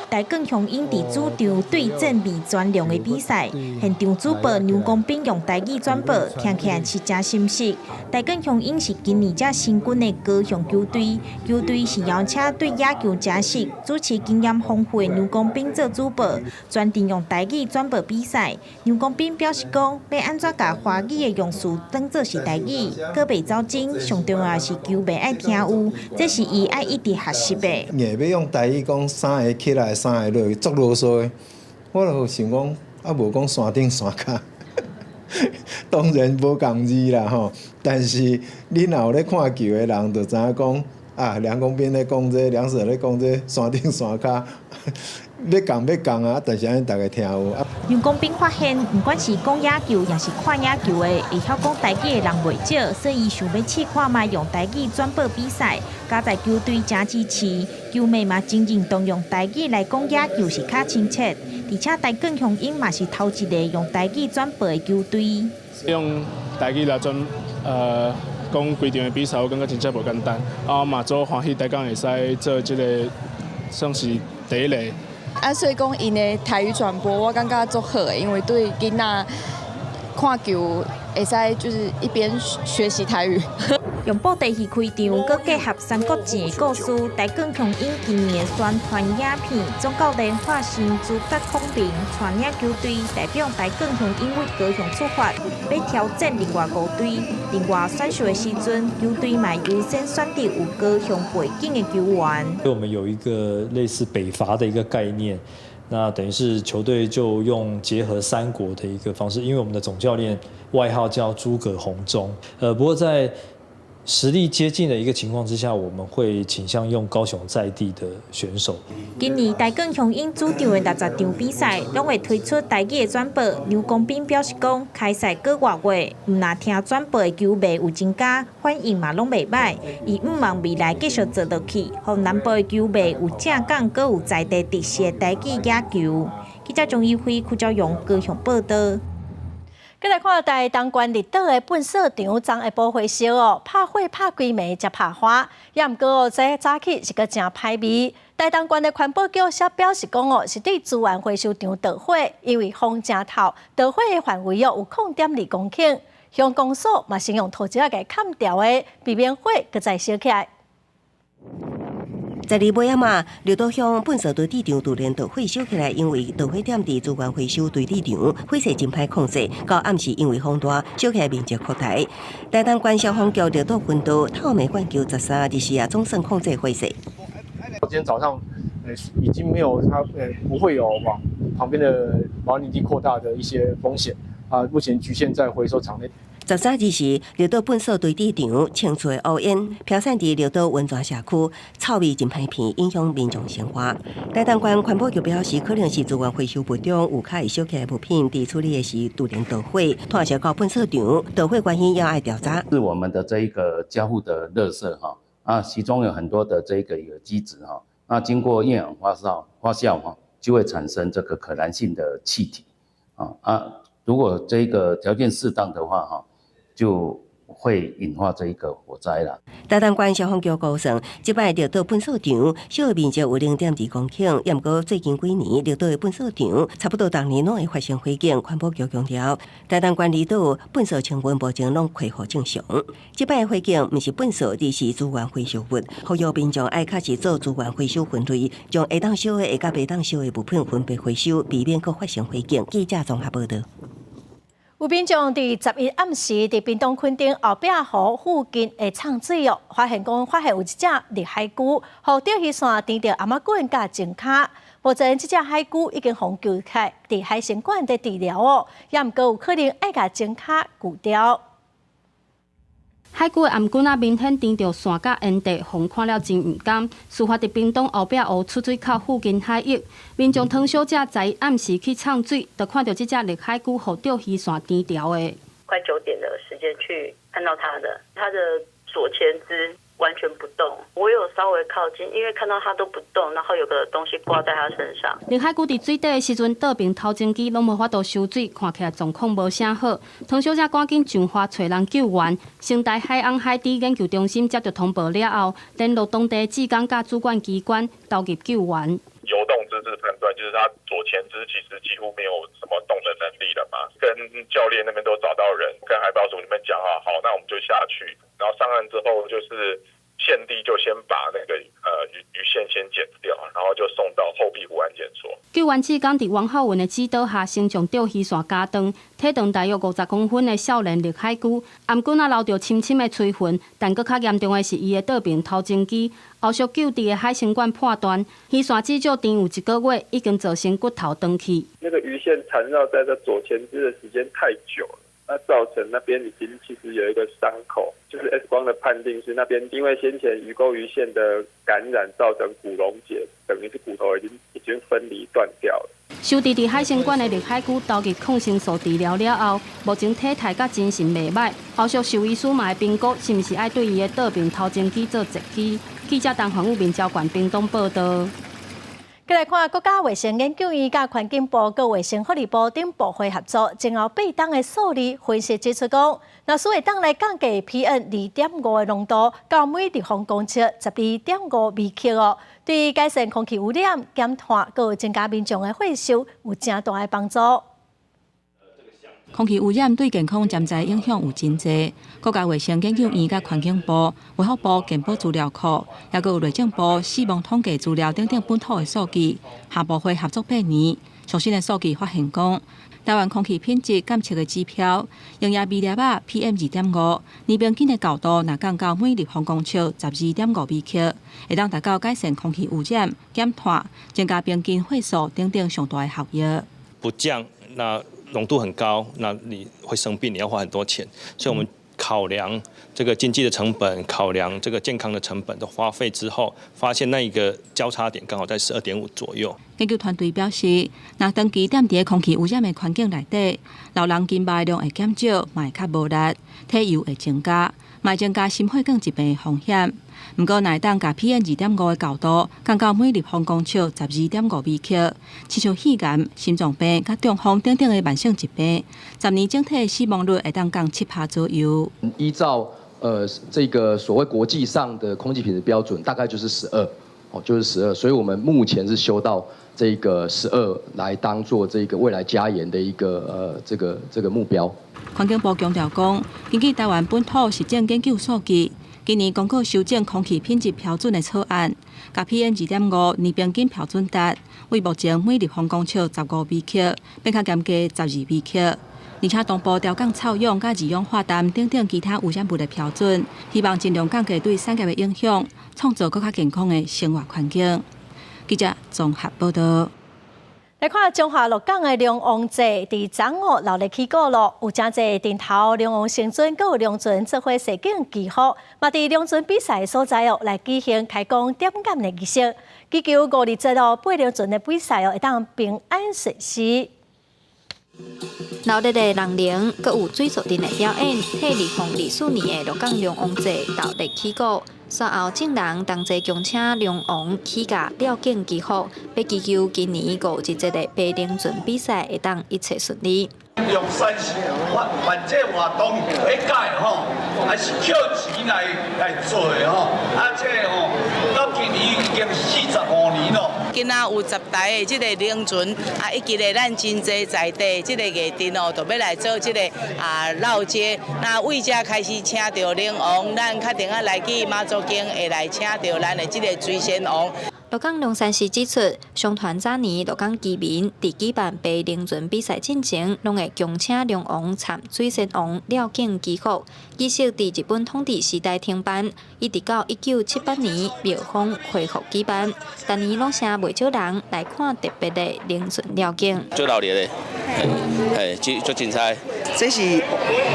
台鋼雄鷹佇主場對戰味全龍的比賽，現場主播梁公斌用台語轉播，聽起來是誠心實。台鋼雄鷹是今年才新軍的高雄球隊，球隊是邀請對野球誠熟、主持經驗豐富的梁公斌做主播，全程用台語轉播比賽。梁公斌表示講，欲按怎共華語的用詞當做是台語，閣袂走鐘，上重要是球迷愛聽有，這是伊愛一直學習的。硬欲用台語講三个起來，三个落去，足囉嗦的。我就想講，啊無講山頂山跤，當然無仝字啦吼。但是你若有咧看球的人，就知影講啊，梁公斌咧講這個，梁 Sir 咧講這個，山頂山跤，欲仝欲仝啊，但是按呢逐家聽有。梁公斌發現，毋管是講野球，抑是看野球的，會曉講台語的人袂少，所以伊想欲試看覓用台語轉播比賽。佳哉球隊誠支持，球迷嘛真認同用台語來講野球是較親切。而且台鋼雄鷹嘛是頭一个用台語轉播的球隊。用台語來轉，講規場的比賽，我感覺真正無簡單。啊，嘛足歡喜台鋼會使做這个，算是第一个。啊，所以講𪜶的台語轉播，我感覺足好的，因為對囡仔看球會使就是一邊學習台語。用布袋戲開場，閣結合三國志的故事，台鋼雄鷹今年的宣傳影片，總教練化身諸葛孔明，帶領球隊代表台鋼雄鷹為高雄出發，欲挑戰另外五隊。另外選秀的時陣，球隊嘛優先選擇有高雄背景的球員。我們有一個類似北伐的一個概念，那等於是球隊就用結合三國的一個方式，因為我們的總教練外號叫諸葛紅中，不過在實力接近的一個情況之下，我們會傾向用高雄在地的選手。今年台鋼雄鷹主場的60場比賽，攏會推出台語的轉播。劉公斌表示講，開賽閣外月，毋但聽轉播的球迷有增加，反應嘛攏袂䆀。伊向望未來繼續做落去，予南部的球迷有正港閣有在地特色的台語野球。記者鍾一輝、柯昭勇高雄報導。閣來看台東縣綠島的糞掃場，昨下晡回收哦，拍火拍規暝才拍花，也毋過哦，這早起是閣誠歹味。台東縣的環保局表示講哦，是對資源回收場著火，因為風誠透，著火的範圍哦有0.2公頃，鄉公所嘛先用塗石仔共崁掉的，避免火閣再燒起來。十二尾仔嘛，綠島鄉糞掃堆置場突然著火燒起來，因為著火點佇資源回收堆置場，火勢真歹控制。到暗時因為風大，燒起來面積擴大。台東縣消防局綠島分隊透暝灌救13日四啊，總算控制火勢。今天早上，已經沒有它，不會有往旁邊的保林地擴大的一些風險。啊，目前局限在回收場內。13日時，綠島糞掃堆置場清出的烏煙飄散佇綠島溫泉社區，臭味真歹鼻，影響民眾生活。台東縣環保局表示，可能是資源回收物中有較會燒起來物品，佇處理的時突然著火，拖燒到糞掃場，著火原因猶愛調查。是我們的這一個交付的垃圾哈，啊，其中有很多的這個有機質哈，那經過厭氧發酵哈，就會產生這個可燃性的氣體，啊，如果這個條件適當的話哈，就會引發這一個火災啦。台東縣消防局估算，這擺綠島糞掃場燒的面積有0.2公頃，也毋過最近幾年綠島的糞掃場差不多逐年攏會發生火警。環保局強調，台東縣離島糞掃清運目前攏恢復正常。這擺火警毋是糞掃，而是資源回收物。呼籲民眾愛確實做資源回收分類，將會當燒的佮袂當燒的物品分別回收，避免閣發生火警。記者綜合報導。有民眾佇11暗時佇屏東墾丁後壁湖附近的沖水哦，發現有一隻綠海龜，予釣魚線纏著頷仔頸佮前跤。目前這隻海龜已經予救起來，佇海生館佇治療哦，也毋過有可能愛共前跤鋸掉。海龜的頷頸仔明顯纏著線佮煙蒂，予人看了真毋甘。事發佇屏東後壁湖出水口附近海域，民眾湯小姐11暗時去沖水，就看著這隻綠海龜予釣魚線纏牢的。快9點的時間去看到它的，它的左前肢完全不動。我有稍微靠近，因為看到它都不動，然後有個東西掛在它身上。綠海龜佇水底的時陣，倒爿頭前肢攏無法度收水，看起來狀況無啥好。湯小姐趕緊上岸揣人救援。成大海洋海底研究中心接著通報了後，聯絡當地志工佮主管機關投入救援。游動姿勢判斷，就是他左前肢其實幾乎沒有什麼動的能力了嘛。跟教練那邊都找到人，跟海保署那邊講好，好，那我們就下去。然後上岸之後，就是現地就先把那個魚線先剪掉，然後就送到後壁湖岸檢所。救援志工佇王浩文的指導下，先將釣魚線絞斷，體長大約50公分的少年綠海龜，頷頸仔留著深深的吹痕，但閣較嚴重的是伊的倒爿頭前肢。後續救治的海生館判斷，魚線至少纏有一個月，已經造成骨頭斷去。那個魚線纏繞在這左前肢的時間太久了，那造成那邊已經其實有一個傷口，就是 X 光的判定是那邊因為先前魚鈎魚線的感染造成骨溶解，等於是骨頭已經分離斷掉了。收治佇海生館的綠海龜投入抗生素治療了後，目前體態佮精神袂䆀。後續獸醫師嘛會評估是毋是愛對伊的倒爿頭前肢做截肢。記者陳環宇面交縣屏東報導。閣來看國家衛生研究院佮環境部、閣衛生福利部等部會合作，前後8冬的數字分析指出講，若是會當來降低 PM 2.5的濃度到每立方公尺12.5微克哦，對改善空氣污染、減碳、閣增加民眾的歲收有誠大的幫助。空氣污染對健康潛在影響有真濟。國家衛生研究院佮環境部、衛福部健保資料庫，抑閣有內政部死亡統計資料等等本土的數據，下部會合作8年。上新的數據發現講，台灣空氣品質監測的指標，溶液微粒仔 PM2.5，年平均的高度若降到每立方公尺12.5微克，會當達到改善空氣污染、減碳、增加平均歲數等等上大的效益。不降，那濃度很高，那你會生病，你要花很多錢，所以我們考量這個經濟的成本，考量這個健康的成本的花費之後，發現那一個交叉點剛好在12.5左右。研究團隊表示，若長期踮佇空氣污染的環境內底，老人筋肉量會減少，嘛會較無力，體油會增加，嘛會增加心血管疾病的風險。毋過，若會當共 PM2.5的高度降到每立方公尺12.5微克，親像肺癌、心臟病、佮中風等等的慢性疾病，10年整體死亡率會當降7%左右。依照這個所謂國際上的空氣品質標準，大概就是十二，哦，就是十二，所以我們目前是修到這個十二來當做這個未來加嚴的一個這個目標。環境部強調講，根據台灣本土實證研究數據，今年公告修正空氣品質標準的草案，共 PM2.5年平均標準值，為目前每立方公尺15微克，變較嚴格12微克。而且同步調降臭氧、佮二氧化氮等等其他污染物的標準，希望盡量降低對產業的影響，創造閣較健康的生活環境。記者綜合報道。來看彰化鹿港的龍王祭，佇昨午鬧熱起鼓咯，有誠濟陣頭龍王星尊，閣有龍船做伙踅境祈福，嘛佇龍船比賽的所在哦，來舉行開光點燈的儀式，祈求五日節哦，爬龍船的比賽哦，會當平安順遂。鬧熱的龍龍，閣有水族陣的表演，替2024年的鹿港龍王祭鬧熱起鼓。隨後，眾人同齊恭請龍王起駕蹩境祈福，欲祈求今年五日節的爬龍船比賽會當一切順利。龍山是辦辦這活動，彼屆吼，還是靠錢來做的吼，啊這吼到今年已經45年咯。今仔有10台的這个龍船，啊，以及咧咱真濟在地這个藝陣哦，就欲來做這个繞街。那為遮開始請著龍王，咱較定仔來去媽祖宮會來請著咱的這个水仙王。鹿港龍山寺指出，相傳早年鹿港居民佇舉辦爬龍船比賽進前，攏會恭請龍王參水仙王蹩境祈福。儀式佇日本統治時代停辦，一直到1978年廟方恢復舉辦，逐年攏誠袂少人來看特別的龍船蹩境。足鬧熱的，嘿，足精彩。這是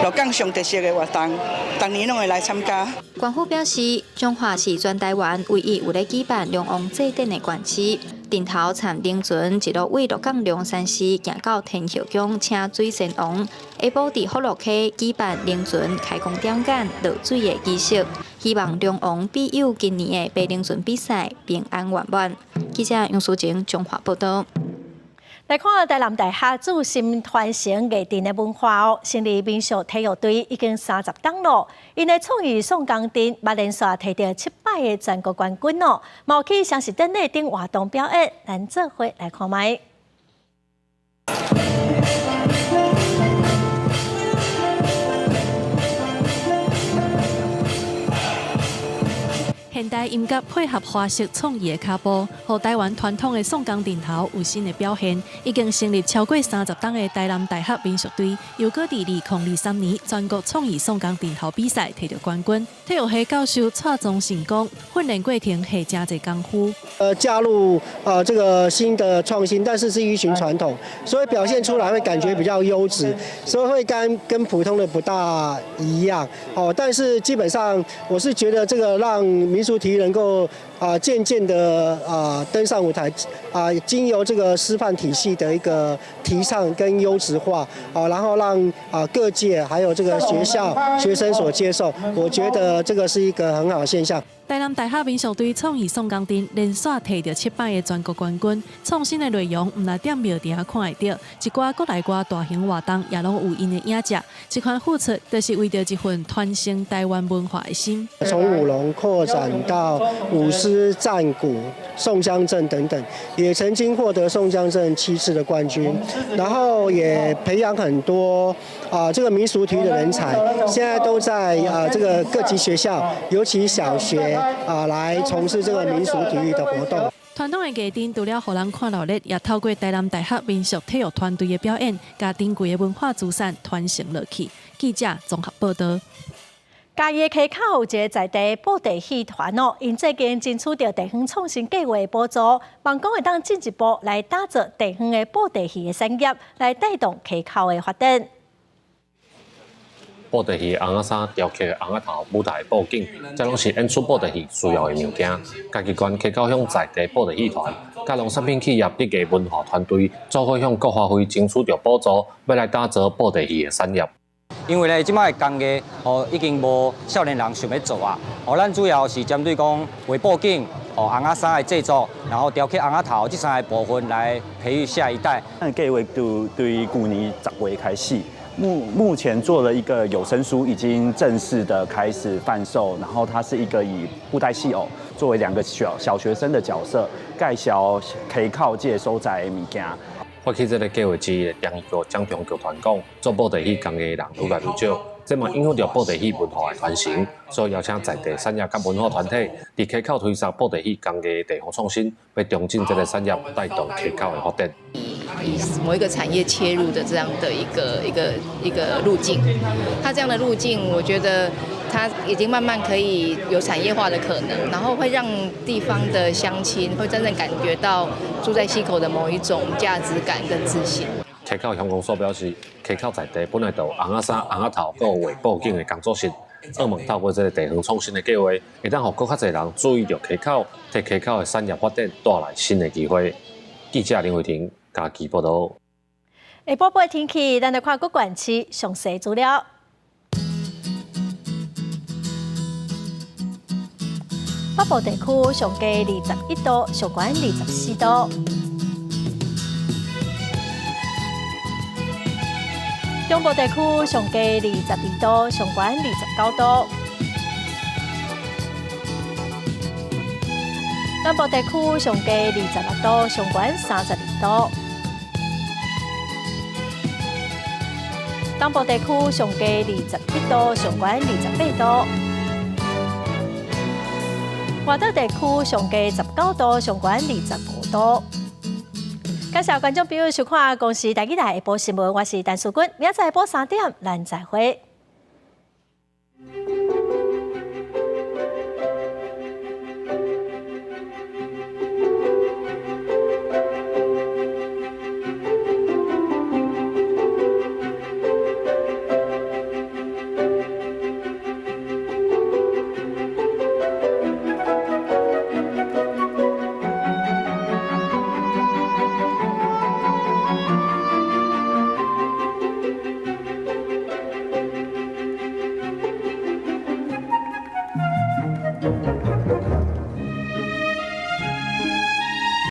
鹿港上特色的活動，逐年攏會來參加。官府表示，彰化是全台灣唯一有咧舉辦龍王祭典的縣市。陣頭參龍船一路為鹿港龍山寺行到天后宮，請水仙王。下晡佇福祿溪舉辦龍船開光點燈落水的儀式，希望龍王庇佑今年的爬龍船比賽平安圓滿。記者楊淑晴彰化報道。來看台南大學自新傳承藝陣的文化哦，成立民俗體育隊已經30冬咯。𪜶的創意宋江陣，捌連續提著七擺的全國冠軍哦，嘛有去雙十典禮頂活動表演，咱做伙來看覓。現代音樂配合花式創意的跤步，予台灣傳統的宋江陣頭有新的表現。已經成立超過30冬的台南大學民俗隊，又閣佇2023年全國創意宋江陣頭比賽提著冠軍。體育系教授蔡宗成講，訓練過程下誠濟功夫。加入這個新的創新，但是是依循傳統，所以表現出來會感覺比較優質，所以會跟普通的不大一樣。哦，但是基本上我是覺得這個讓民俗體育能夠漸漸的登上舞台經由這個師範體系的一個提倡跟優質化然後讓各界還有這個學校學生所接受，我覺得這個是一個很好的現象。台南大學民俗隊創意宋江陣連續提著七擺的全國冠軍，創新的內容毋但踮廟埕看會著，一寡國內外大型活動也攏有𪜶的影子。這款付出，就是為著一份傳承台灣文化的心。從舞龍擴展到舞獅、戰鼓、宋江陣等等，也曾經獲得宋江陣7次的冠軍，然後也培養很多這個民俗體育的人才，現在都在這個各級學校，尤其小學。來從事這個民俗體育的活動。傳統的藝陣除了予人看熱鬧，也透過台南大學民俗體育團隊的表演，共珍貴的文化資產傳承落去。記者綜合報導。嘉義溪口有一個在地布袋戲團哦，𪜶最近爭取著地方創新計劃的補助，望講會當進一步來打造地方的布袋戲的產業，來帶動溪口的發展。布袋戲尪仔衫、雕刻尪仔頭、舞台布景，這攏是演出布袋戲需要的物件。嘉義縣溪口鄉在地布袋戲團，佮農產品企業得藝文化團隊，做伙向國發會爭取著補助，欲來打造布袋戲的產業。因為咧，這擺的工藝已經無少年人想欲做啊。咱主要是針對講畫布景、尪仔衫的製作，然後雕刻尪仔頭這三個部分來培育下一代。咱計劃就對舊年10月開始。目前做了一個有聲書，已經正式的開始販售。然後它是一個以布袋戲偶作為兩個小學生的角色，介紹溪口這個所在的物件。發起這個計劃之一的中藝國蔣中劇團講，做布袋戲工藝的人愈來愈少，這嘛影響著布袋戲文化的傳承，所以邀請在地產業佮文化團體，佇溪口推動布袋戲工藝地方創新，欲重振這個產業，帶動溪口的發展。以某一個產業切入的這樣的一個路徑，它這樣的路徑，我覺得它已經慢慢可以有產業化的可能，然後會讓地方的鄉親會真正感覺到住在溪口的某一種價值感跟自信。溪口鄉公所表示，溪口在地本來就有尪仔衫、尪仔頭、閣有畫布景的工作室，希望透過這個地方創新的計劃，會當予閣較濟人注意著溪口，替溪口的產業發展帶來新的機會。記者林慧婷。嘉義報導。下晡晡天氣，咱來看各縣市詳細資料。北部地區上低21度，上懸24度。中部地區上低22度，上懸29度。南部地區上低26度，上懸32度。東部地區上低21度，上懸28度。外島地區上低19度，上懸25度。感謝觀眾朋友收看《公視台語台下晡新聞》，我是陳淑君，明仔載下晡3點，咱再會。